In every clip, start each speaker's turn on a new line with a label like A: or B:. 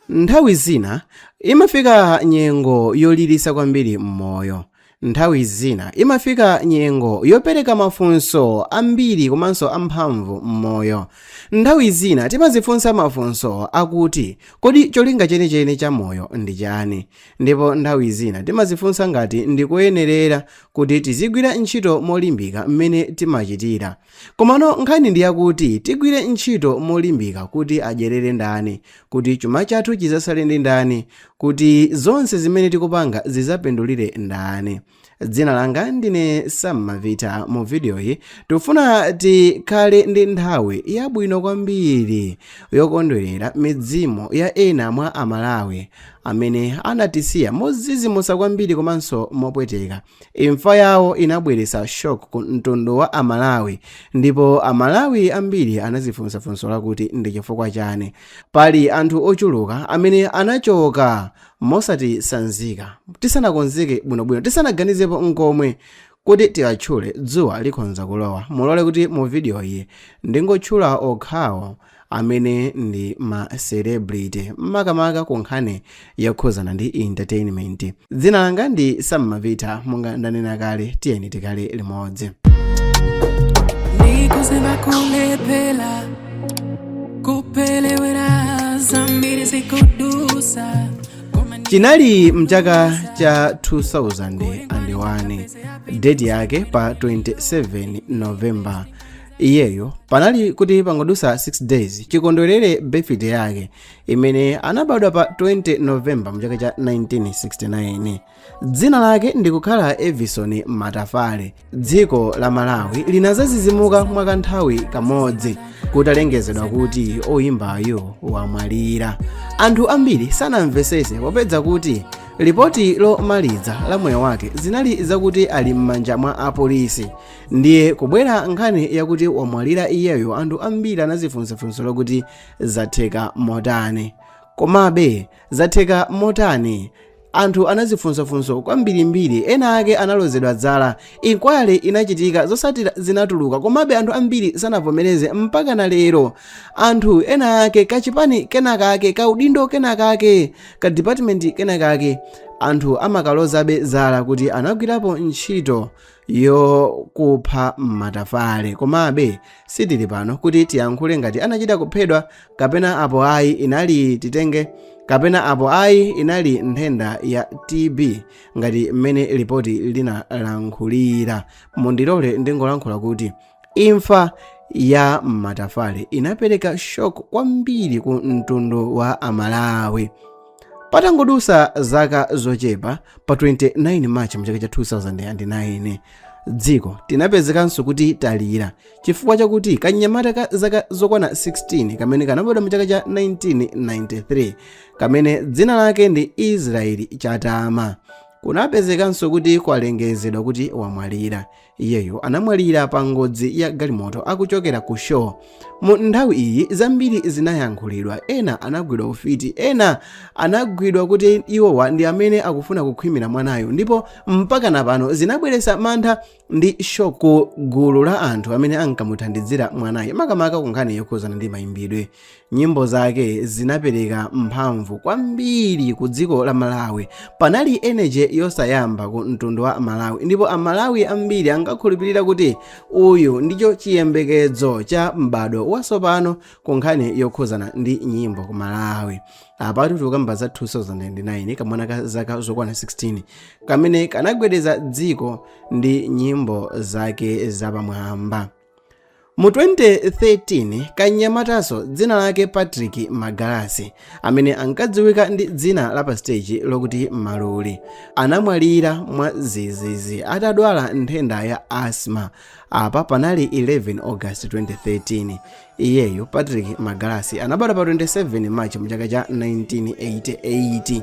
A: Nthawi zina imafika nyengo yolilitsa kwambiri m'moyo. Nthawi zina imafika nyengo yopereka mafunso ambiri komanso amphamvu m'moyo. Nthawi zina timazifunsa mafunso akuti kodi cholinga chenicheni cha moyo ndi chani? Ndipo nthawi zina timazifunsa ngati ndikoyenerera kuti tizigwira ntchito molimbika mmene timachitira. Komano nkhani ndi yakuti tigwire ntchito molimbika kuti adyerere ndani, kuti chuma chathu chizasale ndi ndani, kuti zonse zimene tikupanga zizapindulire ndani. Dzina langa ndine Sam Mavita. Mu video iyi tikufuna tikhale ndi nthawi yabwino kwambiri yokondwerera mizimu ya ena mwa Amalawi amene anatisiya modzidzimutsa kwambiri komanso mopweteka. Imfa yawo inabweretsa shock ku mtundu wa Amalawi ndipo Amalawi ambiri anazifunsa funso lakuti ndi chifukwa chani pali anthu ochuluka amene anachoka mosatisanzika, tisanakonzeke bwinobwino, tisanaganizepo nkomwe kuti tiwatchule, dzuwa likhonza kulowa. Mulole kuti mu video iyi ndingotchula okhawo amene ndi ma celebrity, makamaka ku nkhani yokhuzana ndi entertainment. Dzina langa ndi Sam Mavita, monga ndanena kale, tiyeni tikhale limodzi.
B: Ndikuziva kulephera kupelewera zambiri zikudusa.
A: Chinali mchaka cha 2001, date yake pa 27 November. Iyeyo panali kuti pangodusa 6 days chikondwerere birthday yake imene anabadwa pa 20 November mchaka cha 1969. Dzina lake ndikukhala Evison Matafale. Dziko la Malawi linazazizimuka mwakanthawi kamodzi kutalengezedwa kuti oyimbayo wamwalira. Anthu ambiri sanamvesese popeza kuti lipoti lomaliza la moyo wake zinali zakuti ali m'manja mwa apolisi, ndiye kubwera nkhani yakuti wamwalira iyeyo, anthu ambiri anazifunsa funso lakuti zatheka motani? Komabe zatheka motani? Anthu anazifunsafunso kwambirimbiri, ena ake analozedwa dzala, inquiry inachitika, zosatira zinatuluka, komabe anthu ambiri sanavomereze mpaka na lero. Anthu ena ake, kachipani kenakake, kaudindo kenakake, ka department kenakake, anthu amakalozabe zala kuti anagwirapo ntchito yokupha Matafale. Komabe sitili pano kuti tiyankhule ngati anachita kuphedwa kapena apo ayi inali titenge kapena apo ayi inali nthenda ya TB ngati mmene lipoti linalankhulira. Mundilole ndingolankhula kuti imfa ya Matafale inapereka shock kwambiri ku mtundu wa Amalawi. Patangodusa zaka zochepa, pa 29 March mchaka cha 2009, dziko tinapezekanso kuti talira chifukwa chakuti kanyamata ka zaka zokwana 16 kamene kanabadwa mchaka cha 1993, kamene dzina lake ndi Israeli Chatama, kunapezekanso kuti kwalengezedwa kuti wamwalira. Iyeyo anamwalira pa ngozi ya galimoto akuchokera ku show. Mu nthawi iyi zambiri zinayankhulidwa, ena anagwidwa ufiti, ena anagwidwa kuti iwowa ndi amene akufuna kukhwimira mwanayo, ndipo mpaka na pano zinabweretsa mantha ndi shock ku gulu la anthu amene ankamuthandizira mwanayo, makamaka ku nkhani yokhuzana ndi mayimbidwe. Nyimbo zake zinapereka mphamvu kwambiri ku dziko la Malawi. Panali energy yosayamba ku mtundu wa Malawi, ndipo Amalawi ambiri ankakhulupirira kuti uyu ndicho chiyembekezo cha m'bado watsopano ku nkhani yokhuzana ndi nyimbo ku Malawi. Apatu tikukamba za 2009, kamwana ka zaka zokwana 16 kamene kanagwedeza dziko ndi nyimbo zake zapamwamba. Mu 2013, kanyamataso dzina lake Patrick Magalasi, amene ankadziwika ndi dzina la pa stage lokuti Maluli, anamwalira mwa zizizi atadwala nthenda ya asthma. Apa panali 11 August 2013. Iyeyo Patrick Magalasi anabadwa pa 27 March mchaka cha 1988.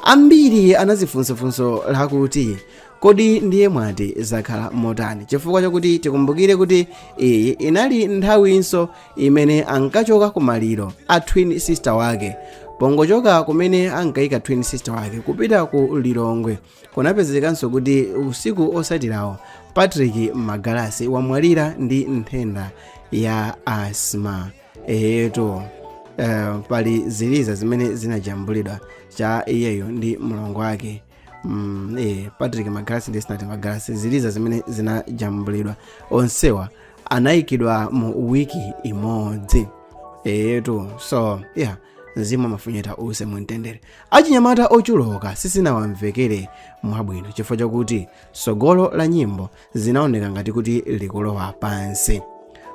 A: Ambiri anazifunsafunso lakuti kodi ndiye mwati zakhala motani, chifukwa chakuti tikumbukire kuti iyi inali nthawinso imene ankachoka ku maliro a twin sister wake. Pongochoka kumene ankayika twin sister wake kupita ku Lilongwe, kunapezekanso kuti usiku osatirawo Patrick Magalasi wamwalira ndi nthenda ya asthma. Eyetu, pali ziliza zimene zinajambulidwa cha iyeyo ndi mlongo wake, Patrick Magalasi ndi Snat Magalasi. Ziliza zimene zinajambulidwa, onsewa anayikidwa mu wiki imodzi. Eyetu, so yeah, mzimu wa Mafunyeta uuse mumtendere. Achinyamata ochuluka sizinawamvekere mwabwino chifukwa chakuti sogolo la nyimbo zinaoneka ngati kuti likulowa pansi.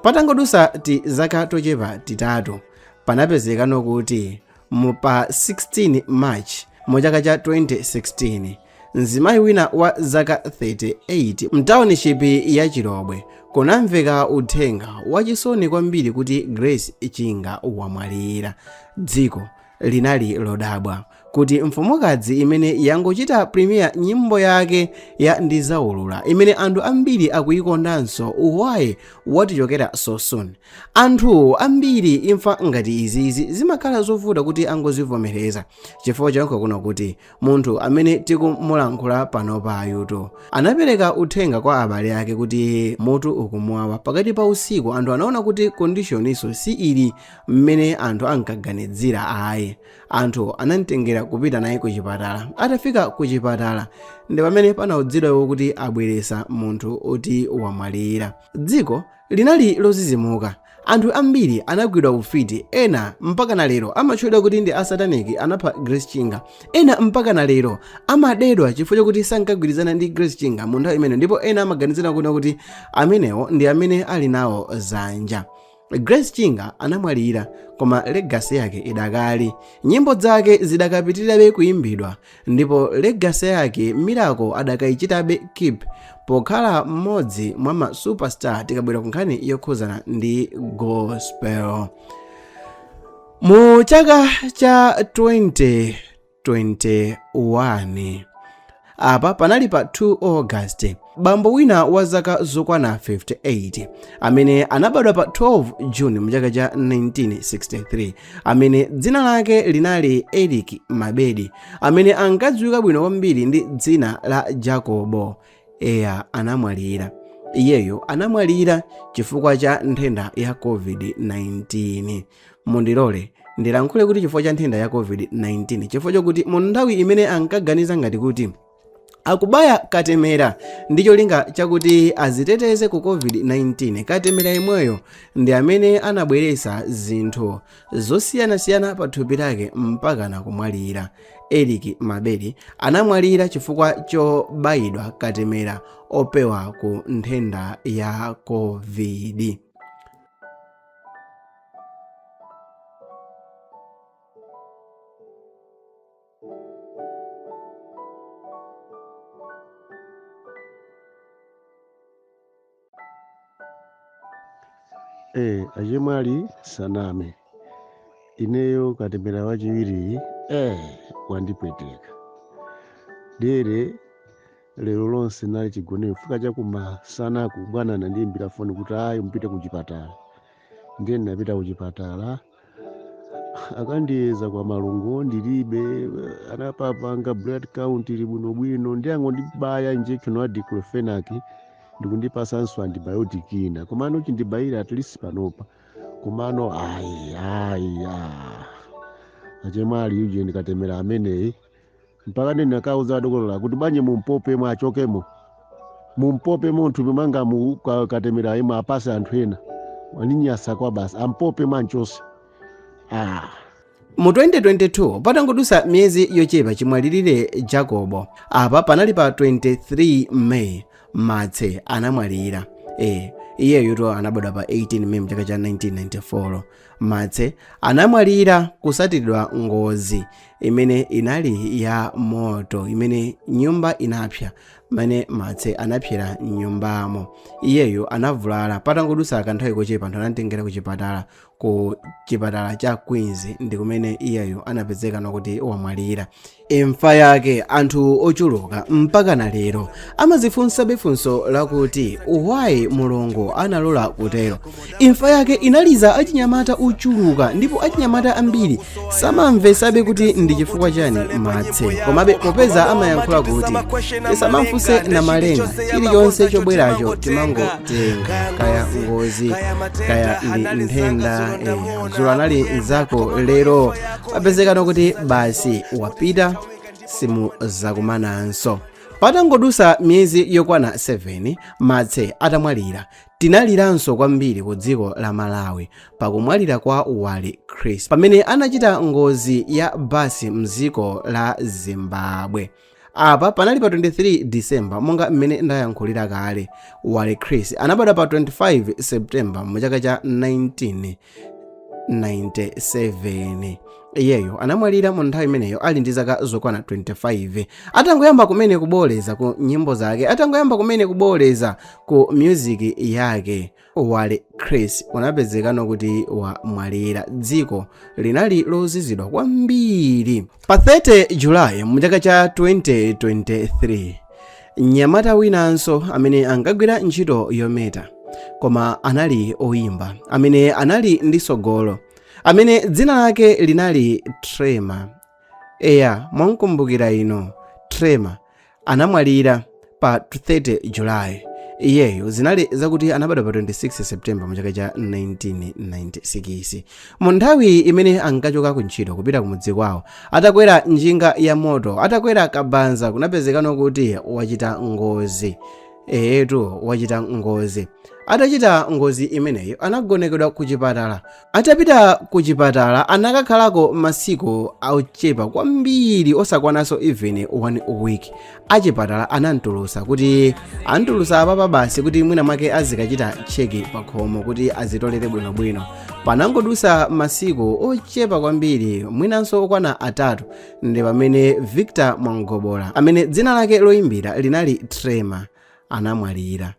A: Patangodusa ti zaka tochepa titatu, panapezekano kuti mu pa 16 March mu chaka cha 2016, mzimayi wina wa zaka 38 mtownship ya Chilobwe kunamveka uthenga wachisoni kwambiri kuti Grace Chinga wamwalira. Dziko linali lodabwa kuti mfumukazi imene yangochita premiere nyimbo yake ya Ndizaulula, imene anthu ambiri akuyikondanso, why watichokera so soon? Anthu ambiri imfa ngati izizi zimakhala zovuta kuti angozivomereza, chifukwa chankho kuno kuti munthu amene tikumulankhula panopa ayuto anapereka uthenga kwa abale ake kuti mutu ukumuwawa pakati pa usiku. Anthu anaona kuti condition-iso si ili mmene anthu ankaganizira ayi. Anthu anamtengera kupita naye ku chipatala. Atafika ku chipatala ndi pamene panaudzidwa kuti abweresa munthu oti wamwalira. Dziko linali lozizimuka. Anthu ambiri anagwidwa ufiti. Ena mpaka na lero amatchulidwa kuti ndi asataniki, anapha Grace Chinga. Ena mpaka na lero amadedwa chifukwa chakuti sankagwirizana ndi Grace Chinga mu nthawi imene, ndipo ena amaganizira kuna kuti amenewo ndi amene ali nawo zanja. Grace Chinga anamwalira, koma legacy yake idakali. Nyimbo zake zidakapitirirabe kuyimbidwa, ndipo legacy yake Miracle adakayichitabe keep pokhala mmodzi mwa ma superstar tikabwera ku nkhani yokhuzana ndi gospel. Mu chaka cha 2021, apa panali pa 2 August, bambo wina wa zaka zokwana 58 amene anabadwa pa 12 June mu chaka cha 1963, amene dzina lake linali Eric Mabedi, amene ankadziwika bwino kwambiri ndi dzina la Jacobo, eya, anamwalira. Iyeyo anamwalira chifukwa cha nthenda ya COVID-19. Mundilole ndilankhule kuti chifukwa cha nthenda ya COVID-19, chifukwa chokuti mu nthawi imene ankaganiza ngati kuti akubaya katemera ndi cholinga chakuti aziteteze ku COVID-19, katemera imweyo ndi amene anabweresa zinthu zosiyanasiyana pa thupi lake mpaka na kumwalira. Eric Mabedi anamwalira chifukwa chobayidwa katemera opewa ku nthenda ya COVID.
C: Achemwali saname, ineyo katemera wachiwiri wandipweteka. Dere lero lonse nali chigonero kufika chakumasanaku, bwana anandiyimbira foni kuti ayi, mupite kuchipatala. Ndiye ndinapita kuchipatala, akandiyeza kwa malungo ndilibe, anapapanga blood count ili bwinobwino, ndi angondibaya injection wa diclofenac ndikundipasanso antibiotic ina, komano chindibayira at least panopa. Komano ayi, ayi, ah. Achemwali, uje ndikatemera ameneyi mpaka ndinakauza adokotala kuti bwanji mumpope mwachokemo, mumpope munthu mwanga mu katemera imwe apase anthu ena, waninyasa kwa basi, ampope mwanchose, ah.
A: Mu 2022, patangodusa miyezi yochepa chimwalirire Jacobo, apa panali pa 23 May, Matse anamwalira. Iyeyo to anabadwa pa 18 May mchaka cha 1994. Matse anamwalira kusatiridwa ngozi imene inali ya moto, imene nyumba inapsa, mmene Matse anapsera mnyumbamo. Iyeyo anavulala. Patangodusa kanthawi kochepa anthu anamtengera ku chipatala, ku chipatala cha Queens, ndi kumene iyeyo anapezeka kuti wamwalira. Imfa yake anthu ochuluka mpaka na lero amazifunsabe funso lakuti why Mulungu analola kutero. Imfa yake inaliza achinyamata ochuluka, ndipo achinyamata ambiri samamvesabe kuti ndi ndi chifukwa chani Matse, komabe popeza amayankhula kuti tisamamfunse Namalenga, chilichonse chobweracho timangotenga, kaya ngozi, kaya ndi nthenda. Dzulo anali mzako, lero apezekano kuti basi wapita, simuzakumananso. Patangodusa miyezi yokwana 7 Matse atamwalira, tinaliranso kwambiri ku dziko la Malawi pakumwalira kwa Wali Chris pamene anachita ngozi ya basi mdziko la Zimbabwe. Apa panali pa 23 December. Monga mmene ndayankhulira kale, Wali Chris anabadwa pa 25 September mu chaka cha 1997. Iyeyo anamwalira mu nthawi imeneyo ali ndi zaka zokwana 25, atangoyamba kumene kuboleza ku nyimbo zake, atangoyamba kumene kuboleza ku music yake. Wale Chris unapezekano kuti wamwalira. Dziko linali lozizidwa kwambiri. Pa 30 Julayi mu chaka cha 2023, mnyamata winanso amene ankagwira ntchito yometa koma anali oyimba, amene anali ndi sogolo, amene dzina lake linali Trema, eya, mwamkumbukira ino, Trema anamwalira pa 30 Julayi. Iyeyo zinali zakuti anabadwa pa 26 September mu chaka cha 1996. Mu nthawi imene ankachoka ku ntchito kupita kumudzi kwawo, atakwera njinga ya moto, atakwera kabanza, kunapezekano kuti wachita ngozi. Eyetu, wachita ngozi. Atachita ngozi imeneyo, anagonekedwa ku chipatala. Atapita ku chipatala, anakakhalako masiku ochepa kwambiri, osakwananso even one week. Achipatala anamtulusa kuti antulusa apapa basi kuti mwina mwake azikachita check pa khomo kuti azitolere bwinobwino. Panangodusa masiku ochepa kwambiri, mwinanso okwana 3, ndi pamene Victor Mwangobola, amene dzina lake loyimbira linali Trema, anamwalira.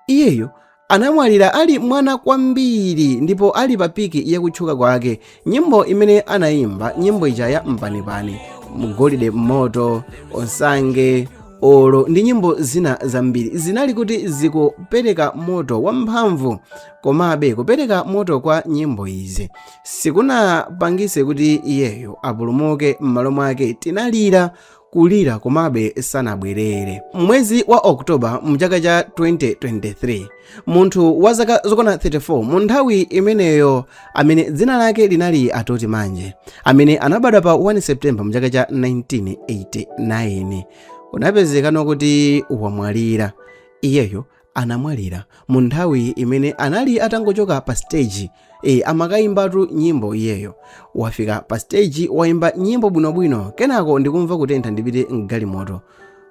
A: Iyeyo anamwalira ali mwana kwambiri ndipo ali pa peak yakutchuka kwake. Nyimbo imene anayimba, nyimbo ija ya Mpanipani, Mgolide Moto, Onsange, Olo ndi nyimbo zina zambiri, zinali kuti zikupereka moto wamphamvu. Komabe kupereka moto kwa nyimbo izi sikunapangise kuti iyeyo apulumuke. M'malo mwake tinalira kulira, komabe sanabwerere. Mwezi wa Oktoba mchaka cha 2023, munthu wa zaka zokwana 34 mu nthawi imeneyo, amene dzina lake linali Atoti Manje, amene anabadwa pa 1 September mchaka cha 1989, unapezekano kuti wamwalira. Iyeyo anamwalira mu nthawi imene anali atangochoka pa stage. Amakayimbatu nyimbo. Iyeyo wafika pa stage, wayimba nyimbo bwinobwino, kenako ndikumva kutentha, ndipite mgalimoto.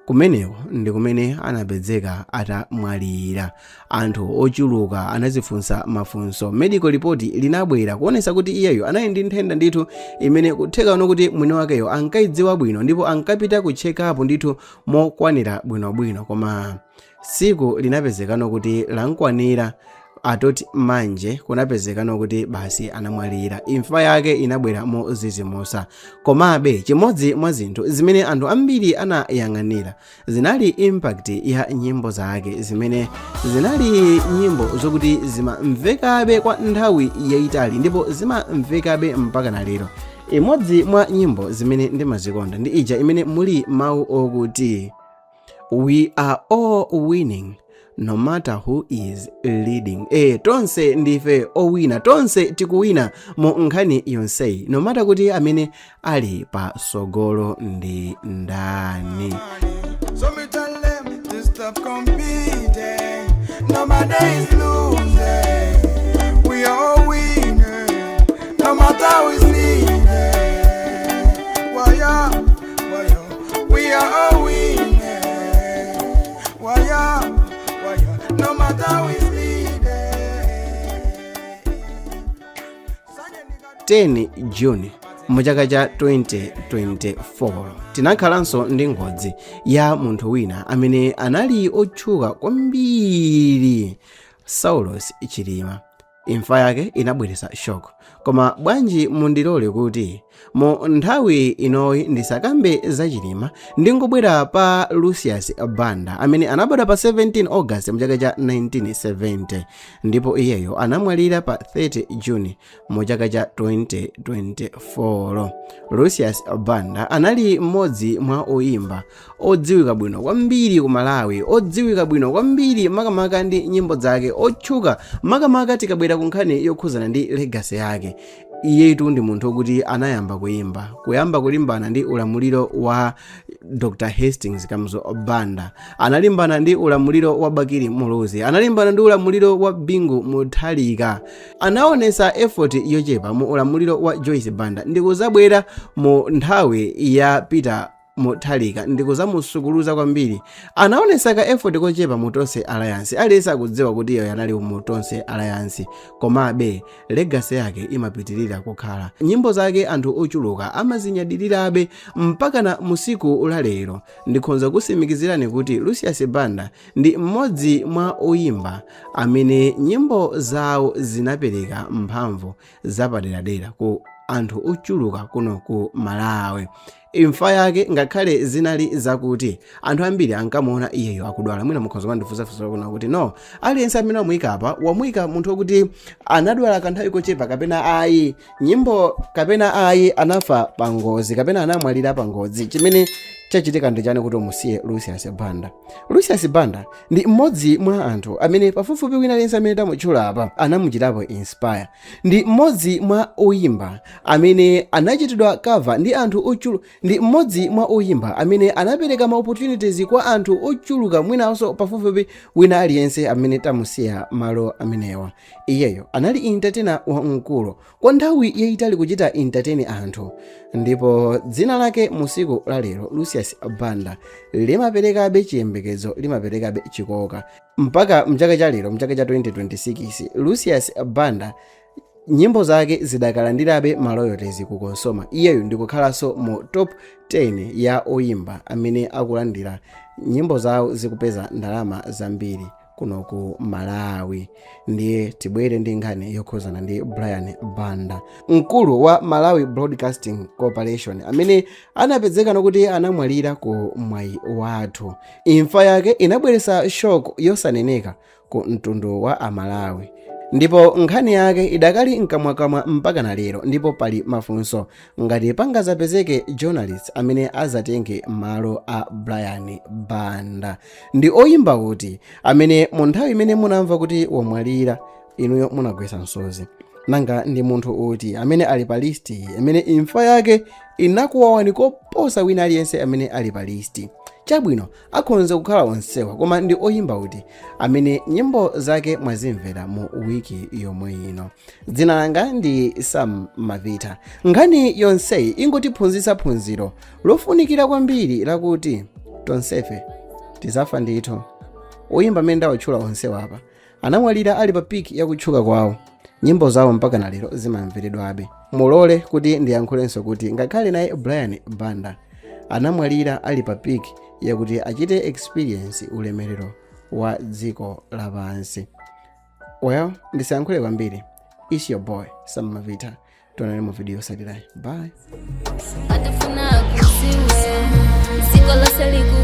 A: Kumeneko ndi kumene anapezeka atamwalira. Anthu ochuluka anazifunsa mafunso. Medical report linabwera kuonesa kuti iyeyo anali ndi nthenda ndithu imene kuthekano kuti mwini wakeyo ankayidziwa bwino ndipo ankapita ku check up ndithu mokwanira bwinobwino, koma tsiku linapezekano kuti lankwanira Atoti Manje, kunapezekano kuti basi anamwalira. Imfa yake inabwera mozizimusa. Komabe chimodzi mwa zinthu zimene anthu ambiri anayang'anira zinali impact ya nyimbo zake, zimene zinali nyimbo zokuti zimamvekabe kwa nthawi yayitali ndipo zimamvekabe mpaka na lero. Imodzi mwa nyimbo zimene ndimazikonda ndi ija imene muli mawu okuti, "We are all winning no matter who is leading." Tonse ndife owina, tonse tikuwina mu nkhani yonseyi, no matter kuti amene ali pa sogolo ndi ndani.
D: So me tell them to stop competing. Nobody is losing. We are all winners. No matter who is leading. Why yeah, why yeah. We are all winners. Why yeah, why yeah. No matter who is leading.
A: 10 June mu chaka cha 2024, tinakhalanso ndi ngozi ya munthu wina amene anali otchuka kwambiri, Saulos Chilima. Imfa yake inabweretsa shock, koma bwanji mundilole kuti mu nthawi inoyi ndisakambe zachilima, ndingobwera pa Lucius Banda amene anabadwa pa 17 August mchaka cha 1970 ndipo iyeyo anamwalira pa 30 June mu chaka cha 2024. Lucius Banda anali mmodzi mwa oyimba odziwika bwino kwambiri ku Malawi, odziwika bwino kwambiri makamaka ndi nyimbo zake, otchuka makamaka tikabwera ku nkhani yokhuzana ndi legacy yake. Iyetu ndi munthu wokuti anayamba kuyimba kuyamba kulimbana ndi ulamuliro wa Dr Hastings Kamuzu Banda, analimbana ndi ulamuliro wa Bakili Muluzi, analimbana ndi ulamuliro wa Bingu Mutharika, anaonesa effort yochepa mu ulamuliro wa Joyce Banda, ndikuzabwera mu nthawi ya Peter Mutharika ndikuzamusukuluza kwambiri. Anaonesa ka effort kochepa mu Tonse Alliance. Aliyense akudziwa kuti iyo anali mu Tonse Alliance, komabe legacy yake imapitirira kukhala. Nyimbo zake anthu ochuluka amazinyadirirabe mpakana musiku la lero. Ndikhonza kusimikizirani kuti Lucius Banda ndi mmodzi mwa oyimba amene nyimbo zawo zinapereka mphamvu zapaderadera ku anthu ochuluka kuno ku Malawi. Imfa yake, ngakhale zinali zakuti anthu ambiri ankamuona iyeyo akudwala, mwina mukhoza mandifunsafunsa kuna kuti no, aliyense amene wamuyika apa wamuyika munthu wokuti anadwala kanthawi kochepa, kapena ayi nyimbo, kapena ayi anafa pa ngozi, kapena anamwalira pa ngozi. Chimene chachitika ndi chani kuti umusiye Lucius Banda? Lucius Banda ndi mmodzi mwa anthu amene pafupifupi wina aliyense amene tamutchula apa anamuchitapo inspire. Ndi mmodzi mwa oyimba amene anachitidwa cover ndi anthu ochuluka. Ndi mmodzi mwa oyimba amene anapereka ma opportunities kwa anthu ochuluka, mwinanso pafupifupi wina aliyense amene tamusiya malo amenewa. Iyeyo anali entertainer wamkulu kwa nthawi yayitali, kuchita entertain anthu, ndipo dzina lake musiku la lero, Lucius Banda, limaperekabe chiyembekezo, limaperekabe chikoka mpaka mchaka cha lero, mchaka cha 2026. Lucius Banda nyimbo zake zidakalandirabe ma royalties ku COSOMA. Iyeyo ndikukhalanso mu top 10 ya oyimba amene akulandira nyimbo zawo zikupeza ndalama zambiri kuno ku Malawi. Ndiye tibwere ndi nkhani yokhuzana ndi Brian Banda, mkulu wa Malawi Broadcasting Corporation, amene anapezekano kuti anamwalira ku mwayi wathu. Imfa yake inabweretsa shock yosaneneka ku mtundu wa Amalawi, ndipo nkhani yake idakali mkamwakamwa mpaka na lero. Ndipo pali mafunso ngati pangazapezeke journalist amene azatenge malo a Brian Banda. Ndi oyimba kuti amene mu nthawi imene munamva kuti wamwalira inuyo munagwetsa msozi? Nanga ndi munthu uti amene ali pa list amene imfa yake inakuwawani koposa wina aliyense amene ali pa list? Chabwino, akhonza kukhala onsewa, koma ndi oyimba uti amene nyimbo zake mwazimvera mu wiki yomwe ino? Dzina langa ndi Sam Mavita. Nkhani yonseyi ingotiphunzitsa phunziro lofunikira kwambiri lakuti tonsefe tizafa ndithu. Oyimba amene ndawatchula onsewa apa anamwalira ali pa peak yakutchuka kwawo. Nyimbo zawo mpaka na lero zimamveredwabe. Mulole kuti ndiyankhulenso kuti ngakhale naye Brian Banda anamwalira ali pa peak yakuti achite experience ulemerero wa dziko lapansi. Well, ndisayankhule kwambiri. It's your boy Sam Mavita. Tionane mu video yotsatirayi. Bye.
E: Atifuna kuziwe dziko lonse.